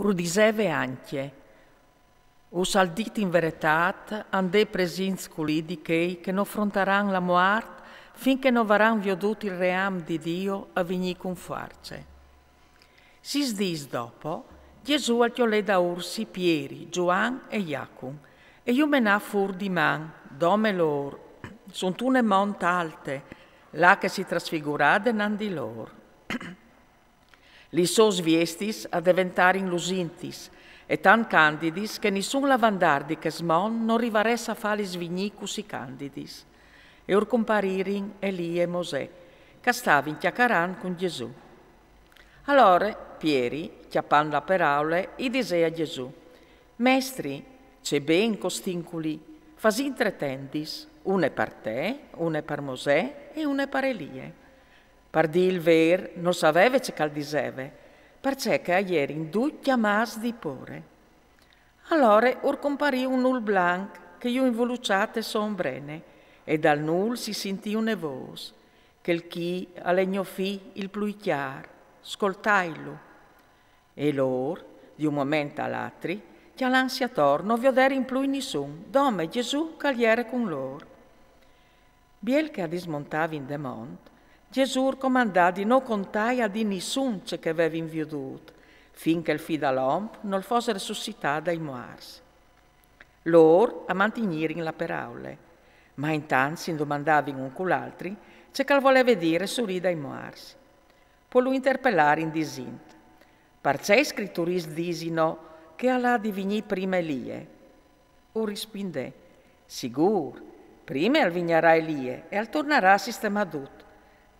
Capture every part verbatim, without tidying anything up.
Ur diseve ancje: Us al dit in veretât, a 'nd è presints culì di chei che no frontaran la muart fin che no varan viodût il ream di Dio a vignî cun fuarce. Sîs dîs dopo, Jesù al cjolè daûr si Pieri, Zuan e Jacum, e ju menà fûr di man, dome lôr, suntune mont alte, là che si trasfigurà denant di lôr. Lis sôs viestis a deventarin lusintis e tant candidis che nissun lavandardi chest mont no rivarès a fâlis vignî cussì candidis. E ur comparirin Elie e Mosè, che a stavin cjacarant cun Jesù. Alore Pieri, cjapant la peraule, i disè a Jesù: Mestri, ce ben costin culì, fasìn tre tendis, une par te, une par Mosè e une par Elie. Par dî il vêr, nol saveve ce che al diseve, parcè che a jerin ducj cjamâts di pôre. Alore ur comparì un nûl blanc che ju involuçà te sô ombrene, e dal nûl si sintì une vôs: Chel chi al è gno fi, il plui cjâr, scoltailu. E lôr, di un moment al atri, cjalantsi ator, no vioderin plui nissun, dome Jesù che al jere cun lôr. Biel che a dismontavin de mont, Jesù ur comandà di no contâi a di nissun ce che a vevin viodût, fin che il Fi dal om nol fos resussitât dai muarts. Lôr a mantignirin la peraule, ma intant si indomandavin un cul altri ce che al voleve dî resurî dai muarts. Po lu interpelarin disint: Parcè i scriturîs disino che al à di vignî prime Elie? Ur rispuindè: Sigûr, prime al vignarà Elie e al tornarà a sistemâ dut.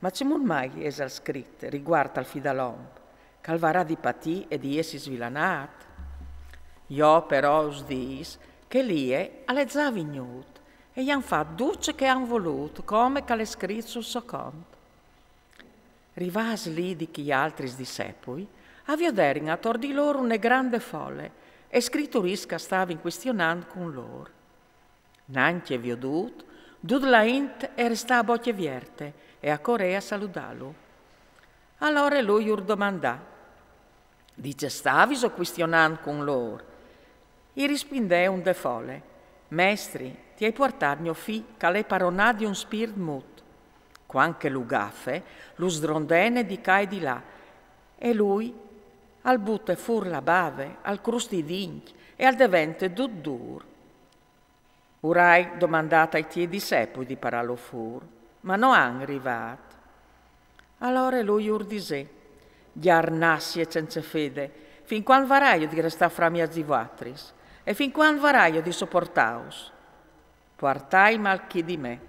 Ma cemût mai isal scrit rivuart al Fi dal om, che al varà di patî e di jessi svilanât? Jo però us dîs che Elie al è za vignût e i àn fat dut ce che a àn volût, come che al è scrit sul so cont. Rivâts li di chei altris discepui, a vioderin ator di lôr une grande fole e scriturîs che a stavin cuestionant cun lôr. Nancje viodût, dut la int e restà a bocje vierte e a corè a saludâlu. Alore lui ur domandà: Di ce staviso cuestionant cun lôr? I rispuindè un de fole: Mestri, ti ai puartât gno fi che al è paronât di un spirt mut. Cuant che lu gafe, lu sdrondene di ca e di là, e lui al bute fûr la bave, al cruste i dincj e al devente dut dûr. Ur ai domandât ai tiei discepui di parâlu fûr, ma no àn rivât. Alore lui ur disè: Gjarnassie cence fede, fin cuant varaio di restâ framieç di vuatris? E fin cuant varaio di sopuartâus? Puartaimal chi di me.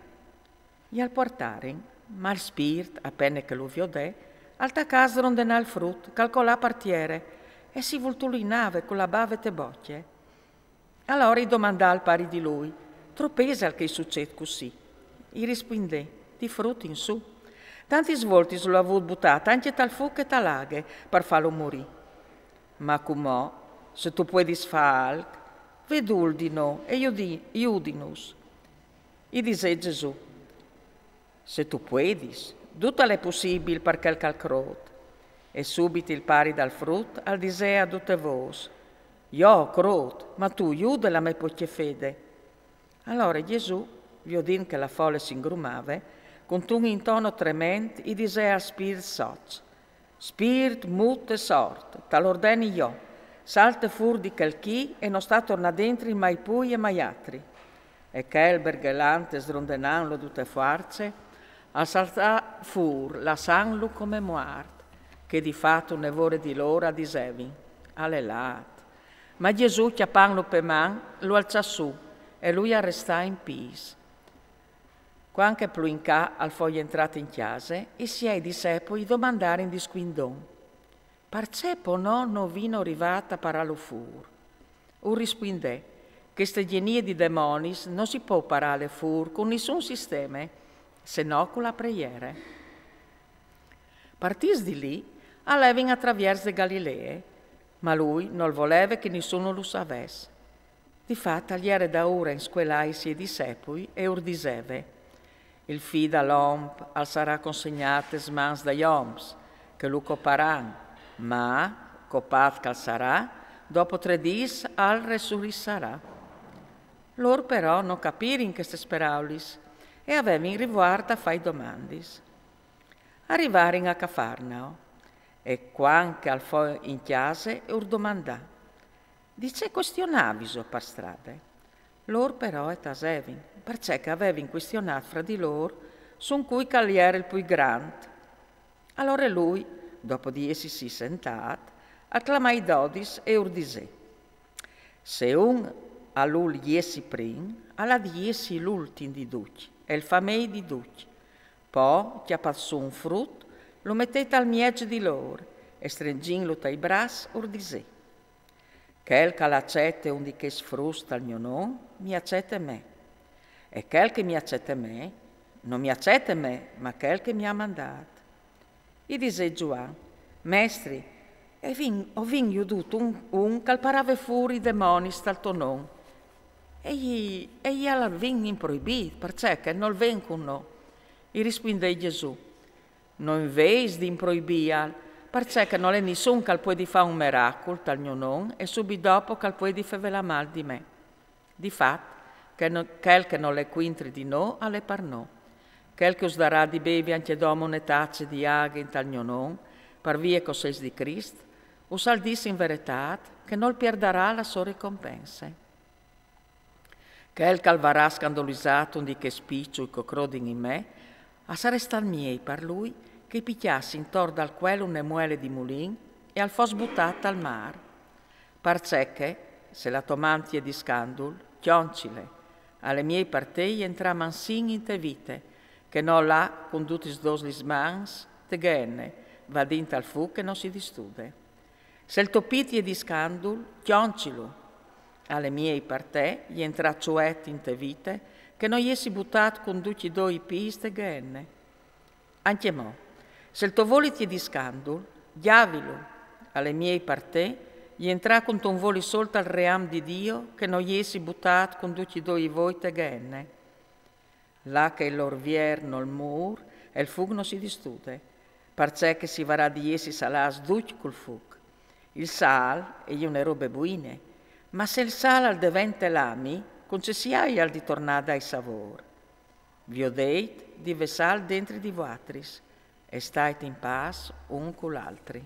I al puartarin, ma il spirt, a pene che lu viodè, al tacà a sdrondenâ il frut, che al colà par tiere e si vultulinave cu la bave te bocje. Alore i domandà al pari di lui: Trop isal che i sucêt cussì? I rispuindè: Di frut in sù. Tantis voltis lu à vût butât ancje tal fûc e te aghe par fâlu murî. Ma cumò, se tu puedis fâ alc, ve dûl di nô e judi-, judinus. I disè Jesù: Se tu puedis, dut al è pussibil par chel che al crôt. E subit il pari dal frut al disè a dute vôs: Jo o crôt, ma tu jude la mê pocje fede. Alore Jesù, viodint che la fole si ingrumave, cuntun intono trement i disè al spirt soç: Spirt mut e sort, tal ordeni jo, salte fûr di chel chi e no sta tornâ dentri mai plui e mai atri. E chel, berghelant e sdrondenantlu a dute fuarce, al saltà fûr lassantlu come muart, che di fat une vore di lôr a disevin: Al è lât. Ma Jesù, cjapantlu pe man, lu alçà sù e lui al restà in pîts. Cuant che plui in ca al fo jentrât in cjase, i siei discepui i domandarin di scuindon: Parcè po nô no vino rivât a parâlu fûr? Ur rispuindè: Cheste gjenie di demonis no si po parâle fûr cun nissun sisteme, se no cu la preiere. Partîts di li, a levin a traviers de Galilee, ma lui nol voleve che nissun lu savès. Di fat al jere daûr a inscuelâ i siei discepui e ur diseve: Il Fi dal om al sarà consegnât tes mans dai oms, che lu coparan, ma, copât che al sarà, Dopo tre dîs al resurissarà. Lôr però no capirin chestis peraulis e a vevin rivuart a fâi domandis. A rivarin a Cafarnao e, cuant che al fo in cjase, ur domandà: «Di ce cuestionaviso par strade?» Lôr però e tasevin, parcè che a vevin cuestionât fra di lôr su cui che al jere il plui grant. Alore lui, dopo di jessisi sentât, al clamà i dodis e ur disè: «Se un al vûl jessi prin, al à di jessi l'ultin di ducj e il fâ mei di ducj. Po, cjapât sù un frut, lu metêt al mieç di lôr e, strenzintlu tai braçs, ur disè: Chel che al acete un di chescj fruts tal gno non, mi acete me. E chel che mi acete me, no mi acete me, ma chel che mi à mandât.» I disè Zuan: «Mestri, o vin, o vin jodût un, un che al parave fûr i demonis tal to non. E i, e i al vin improibît, parcè che nol ven cun nô.» I rispuindè Jesù: «No vês di improibîal, parcè che nol è nissun che al puedi fâ un meracul tal gno non e subit dopo che al puedi fevelâ mâl di me. Di fat, che no, chel che nol è cuintri di nô al è par nô. Chel che us darà di bevi ancje domo une tace di aghe intal gno non, par vie che o sês di Crist, us al dîs in veretât che nol pierdarà la sô ricompense. Chel che al varà scandolizât un di chescj piçui che o crodin in me, a sarè stât miei par lui che i picjàs intor dal cuel une muele di mulin e al fos butât tal mâr. Parcè che, se la tô man ti è di scandul, cjoncile. Al è miei par te jentrâ mansin inte vite, che no lâ cun dutis dôs lis mans te Gheene, vadint al fûc che no si distude. Se il to pît ti è di scandul, cjoncilu. Al è miei par te jentrâ çuet inte vite, che no jessi butât cun ducj i doi pîts te Gheene. Ancjemò, se il to voli ti è di scandul, gjàvilu. Al è miei par te jentrâ cuntun voli sôl tal ream di Diu, che no jessi butât cun ducj i doi voi te Gheene. Là che il lôr vier nol mûr e il fûc no si distude, parcè che si varà di jessi salâts ducj cul fûc. Il sâl e je une robe buine, ma se il sâl al devente lami, cun ce si aial di tornâ a dâi savôr? Viodêt di vessâl dentri di vuatris e stait in pâs un cul altri.